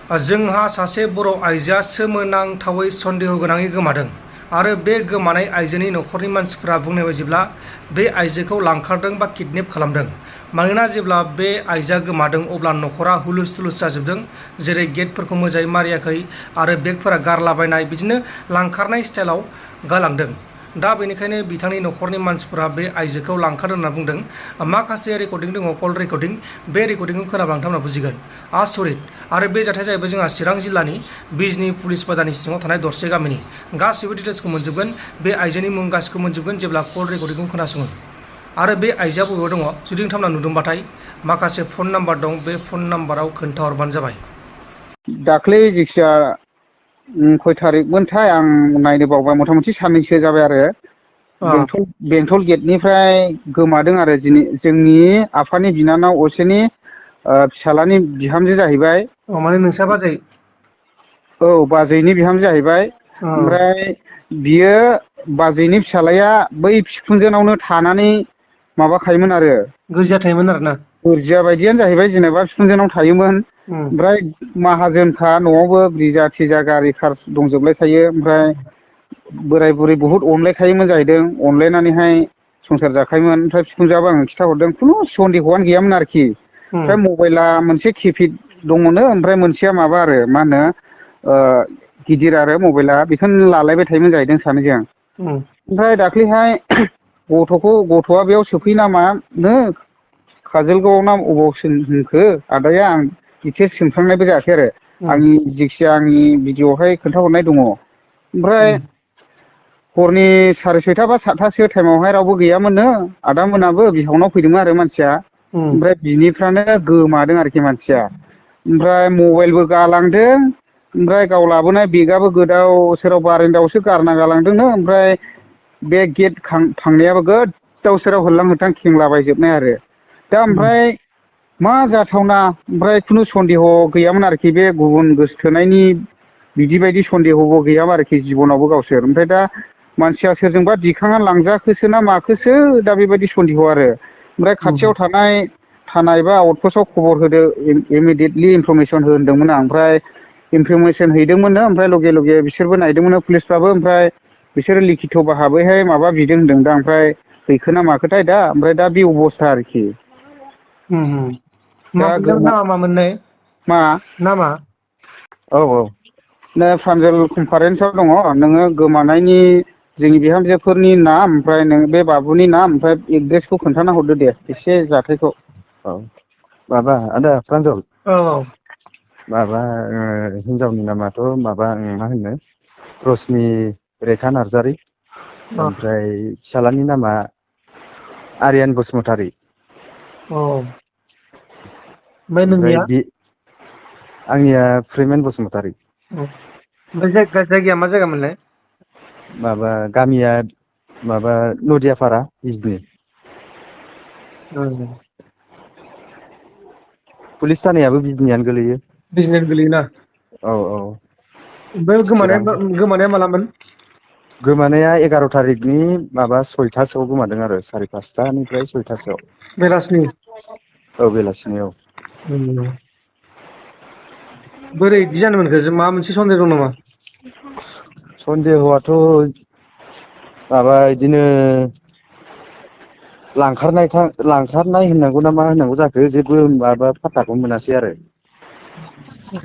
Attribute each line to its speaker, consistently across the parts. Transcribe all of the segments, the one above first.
Speaker 1: जोंहा सासे बर' आइजोआ सोमोनांथावै सन्देह गोनाङै गोमादों आरो बे गोमानाय आइजोनि न'खरनि मानसिफ्रा बुंनाय बायदिब्ला बे आइजोखौ लांखारदों बा किडनेप खालामदों। मानोना जेब्ला बे आइजोआ गोमादों अब्ला न'खरा हुलुस थुलुस जाजोबदों, जेरै गेटफोरखौ मोजाङै मारियाखै आरो बेगफोरा गारलाबायनाय बिदिनो लांखारनाय स्टाइलाव गालांदों। दा बेनिखायनो बिथांनि न'खरनि मानसिफोरा बे आइजोखौ लांखारदों होनना बुंदों। माखासे रेकर्डिं दङ, कल रेकर्डिं, बे रेकर्डिंखौ खोनाब्ला नोंथांमोना बुजिगोन। आसरित। आरो बे जाथाया जाहैबाय जोंहा चिरां जिल्लानि बिजनी पुलिस बाजारनि सिङाव थानाय दरसे गामिनि। गासिबो डिटेल्सखौ मोनजोबगोन, बे आइजोनि मुं गासिखौ मोनजोबगोन जेब्ला कल रेकर्डिंखौ खोनासङो। आरो बे आइजोआ बबेयाव दङ जुदि नोंथांमोना नुदोंबाथाय माखासे फन नाम्बार दं, बे फन नाम्बाराव खोन्थाहरबानो जाबाय।
Speaker 2: दाख्लै जायखिजाया खय थारिखमोनथाय आं नायनो बावबाय, मथा मथि साननैसो जाबाय आरो बेंटल गेटनिफ्राय गोमादों आरो जोंनि आफानि बिनानाव असेनि फिसालानि बिहामजो जाहैबाय।
Speaker 1: माने नोंसा बाजै?
Speaker 2: औ, बाजैनि बिहामजो जाहैबाय। ओमफ्राय बियो बाजैनि फिसालाया बै बिखुनजोनावनो थानानै माबाखायोमोन आरो
Speaker 1: गोरजिया थायोमोन आरो ना?
Speaker 2: गोरजिया बायदियानो जाहैबाय, जेनेबा बिखुनजोनाव थायोमोन। ओमफ्राय माहाजोनखा, न'आवबो ब्रिजा थिजा गारि कार दंजोबलायखायो। ओमफ्राय बोराय बुरै बहुद अनलायखायोमोन जाहैदों, अनलायनानैहाय संसार जाखायोमोन। ओमफ्राय बिखुनजोआबो आंनो खिन्थाहरदों खुनु सन्देहआनो गैयामोन आरोखि। ओमफ्राय मबाइला मोनसे किपेड दङनो, ओमफ्राय मोनसेया माबा आरो मा होनो गिदिर आरो मबाइला, बेखौनो लालायबाय थायोमोन जाहैदों सानैजों। ओमफ्राय दाख्लैहाय गथ'आ बेयाव सोफैना मानो काजलगावआव ना अबाव होनखो आदाया, आं डिटेल्स सोंखांनायबो जायाखै आरो। आंनि जायखिजाया आंनि भिडिअआवहाय खोन्थाहरनाय दङ। ओमफ्राय हरनि 6:30 बा 7थासो टाइमावहाय रावबो गैयामोननो, आदामोनाबो बिहावनाव फैदोंमोन आरो मानसिया। ओमफ्राय बिनिफ्रानो गोमादों आरोखि मानसिया। ओमफ्राय मबाइलबो गालांदों, ओमफ्राय गाव लाबोनाय बेगाबो गोदाव सोराव बारेन्दायावसो गारना गालांदोंनो। ओमफ्राय बे गेट थांनायाबो गोदाव सोराव होल्लां होथां खेंलाबायजोबनाय आरो। दा ओमफ्राय मा जाथावना, ओमफ्राय खुनु सन्देह गैयामोन आरोखि, बे गुबुन गोसोथोनायनि बिदि बायदि सन्देहबो गैयामोन आरोखि जिबनावबो गावसोर। ओमफ्राय दा मानसिया सोरजोंबा दिखांना लांजाखोसो ना माखोसो, दा बेबायदि सन्देह आरो। ओमफ्राय खाथियाव थानाय थानाय बा आउटपस्टआव खबर होदो, इमिडियेटलि इनफरमेसन होनदोंमोन आं। ओमफ्राय इनफरमेसन हैदोंमोननो, ओमफ्राय लगे लगे बिसोरबो नायदोंमोन पुलिसफ्राबो। ओमफ्राय बिसोरो लिखित' भाबैहाय माबा बिदों होनदों दा। ओमफ्राय हैखोना माखोथाय दा, ओमफ्राय दा बे अबस्था आरोखि। दा
Speaker 1: नामा मामोनलाय?
Speaker 2: मा
Speaker 1: नामा?
Speaker 2: औ प्रान्जल कनफारेन्सआव दङ, नोङो गोमानायनि जोंनि बिहामजोफोरनि नाम, ओमफ्राय नों बे बाबुनि नाम, ओमफ्राय एड्रेसखौ खोन्थाना हरदो दे, एसे जाथायखौ।
Speaker 3: औ, माबा आदा प्रान्जल,
Speaker 1: औ
Speaker 3: माबा हिनजावनि नामाथ' माबा मा होनो रश्मि रेखा नार्जारि, ओमफ्राय फिसालानि नामा आरियान बसुमतारि। ओमफ्राय आंनिया फ्रेमेन बसुमतारि।
Speaker 1: ओमफ्राय जायगाया मा जायगामोनलाय?
Speaker 3: माबा गामिया माबा नदियापारा बिजनी। पुलिस थानायाबो बिजनीयानो गोलैयो।
Speaker 1: बिजनीयानो गोलैयोना?
Speaker 3: औ औ।
Speaker 1: ओमफ्राय
Speaker 3: चिरां
Speaker 1: गोमानाया मालामोन?
Speaker 3: गोमानाया 11 थारिखनि माबा 6थासोआव गोमादों आरो, 5:30निफ्राय 6थासोआव।
Speaker 1: बेलासिनि?
Speaker 3: औ, बेलासिनि औ।
Speaker 1: बोरै बिदि जानो मोनखो? माबा मोनसे सन्देह दं नामा?
Speaker 3: सन्देहआथ' माबा बिदिनो लांखारनाय होननांगौ ना मा होननांगौ जाखो, जेबो माबा फात्ताखौनो मोनासै आरो।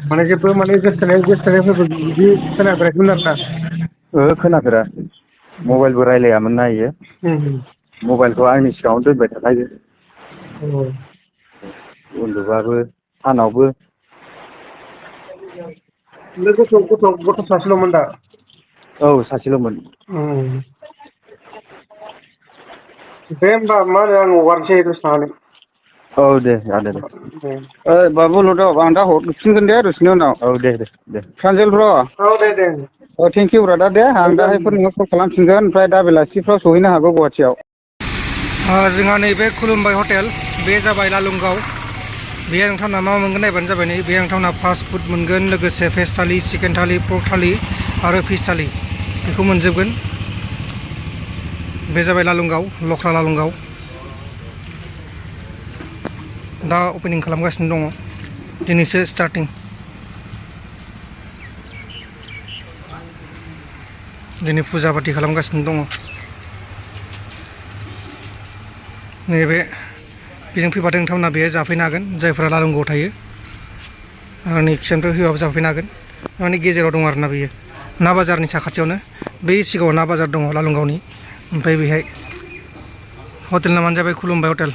Speaker 1: माने जेबो गोसोथोनायफोरबो बिदि खोनाफेराखैमोन आरो ना?
Speaker 3: ओहो, खोनाफेरा। मबाइलबो रायलायामोन ना इयो। मबाइलखौ आंनि सिगाङावनो दोनबाय थाखायो। उन्दुबाबो सानावबो।
Speaker 1: गथ' सासेल'मोन दा?
Speaker 3: औ, सासेल'मोन।
Speaker 1: दे होमबा, मा होनो आं हगारनोसै दसे थानानै।
Speaker 3: औ दे आदा दे।
Speaker 2: बाबु लदब, आं दा हरफिनगोन दे दसेनि उनाव।
Speaker 3: औ दे दे दे।
Speaker 2: प्रान्जल ब्र'।
Speaker 1: औ दे दे।
Speaker 2: थेंकिउ ब्रादार दे, आं दाहायफोर नोंनाव कल खालामफिनगोन। ओमफ्राय दा बेलासिफ्राव सहैनो हागौ गुवाहाटियाव।
Speaker 1: जोंहा नैबे खुलुमबाय हटेल, बे जाबाय लालुंगाव। बेहाय नोंथांमोना मा मोनगोन नायबानो जाबाय। नै बेहाय नोंथांमोना फास्ट फुड मोनगोन, लोगोसे भेज थालि, चिकेन थालि, पर्क थालि आरो फिस थालि, बेखौ मोनजोबगोन। बे जाबाय लालुंगाव, लख्रा लालुंगाव। दा अपेनिं खालामगासिनो दङ, दिनैसो स्टार्टिं। दिनै फुजा पाति खालामगासिनो दङ नैबे बेजों फैबाथाय नोंथांमोना बेहाय जाफैनो हागोन जायफोरा लालुंगआव थायो आंनि किचेननिफ्राय फैबाबो जाफैनो हागोन माने गेजेराव दं आरोना बेयो ना बाजारनि साखाथियावनो बै सिगाङाव ना बाजार दङ लालुंगावनि ओमफ्राय बेहाय हटेल नामानो जाबाय खुलुमबाय हटेल